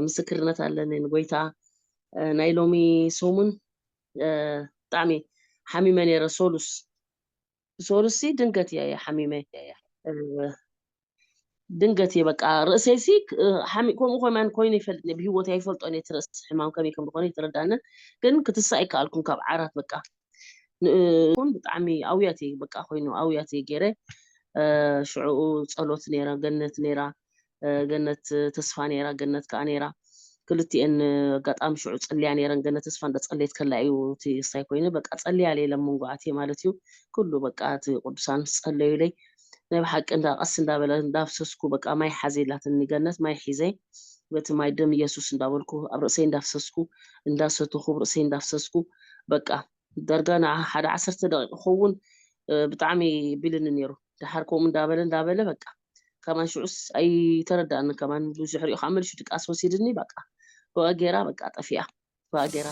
ምስክርነት ኣለኒ ንጎይታ። ናይ ሎሚ ሰሙን ብጣዕሚ ሓሚመ ነይረ። ሶሉስ ሶሉሲ ድንገት እየ ሓሚመ። ድንገት እየ በቃ ርእሰይሲ ከምኡ ከማን ኮይኑ ይፈልጥ ብሂወት ኣይፈልጦ ነቲ ርእሲ ሕማም ከመይ ከም ዝኾነ ይተረዳነ። ግን ክትሳ ኣይከኣልኩም ካብ ዓራት በቃ ንእኩን ብጣዕሚ ኣውያት እየ በቃ ኮይኑ ኣውያት እየ ገይረ። ሽዕኡ ጸሎት ነይራ፣ ገነት ነይራ፣ ገነት ተስፋ ነይራ፣ ገነት ከዓ ነይራ። ክልቲኤን ኣጋጣሚ ሽዑ ጸልያ ነይረን። ገነት ተስፋ እንዳጸለየት ከላ እዩ እቲ እሳይ ኮይኑ በቃ ጸልያ ለይ ለምንጓዓት እየ ማለት እዩ። ኩሉ በቃ እቲ ቅዱሳን ጸለዩለይ። ናይ ብሓቂ እንዳ ቀስ እንዳበለ እንዳፍሰስኩ በቃ ማይ ሓዘ ኢላትኒ ገነት ማይ ሒዘ በቲ ማይ ደም ኢየሱስ እንዳበልኩ ኣብ ርእሰይ እንዳፍሰስኩ እንዳሰተኹ ርእሰይ እንዳፍሰስኩ በቃ ዳርጋ ንዓ ሓደ ዓሰርተ ደቂቕ ክኸውን ብጣዕሚ ቢልኒ ነይሩ። ድሓር ከምኡ እንዳበለ እንዳበለ በቃ ከማን ሽዑስ ኣይተረዳእኒ ከማን ብዙሕ ሪኦ ከዓ መልሹ ድቃስ ወሲድኒ በቃ ብኣ ገይራ በቃ ጠፊኣ ብኣ ገይራ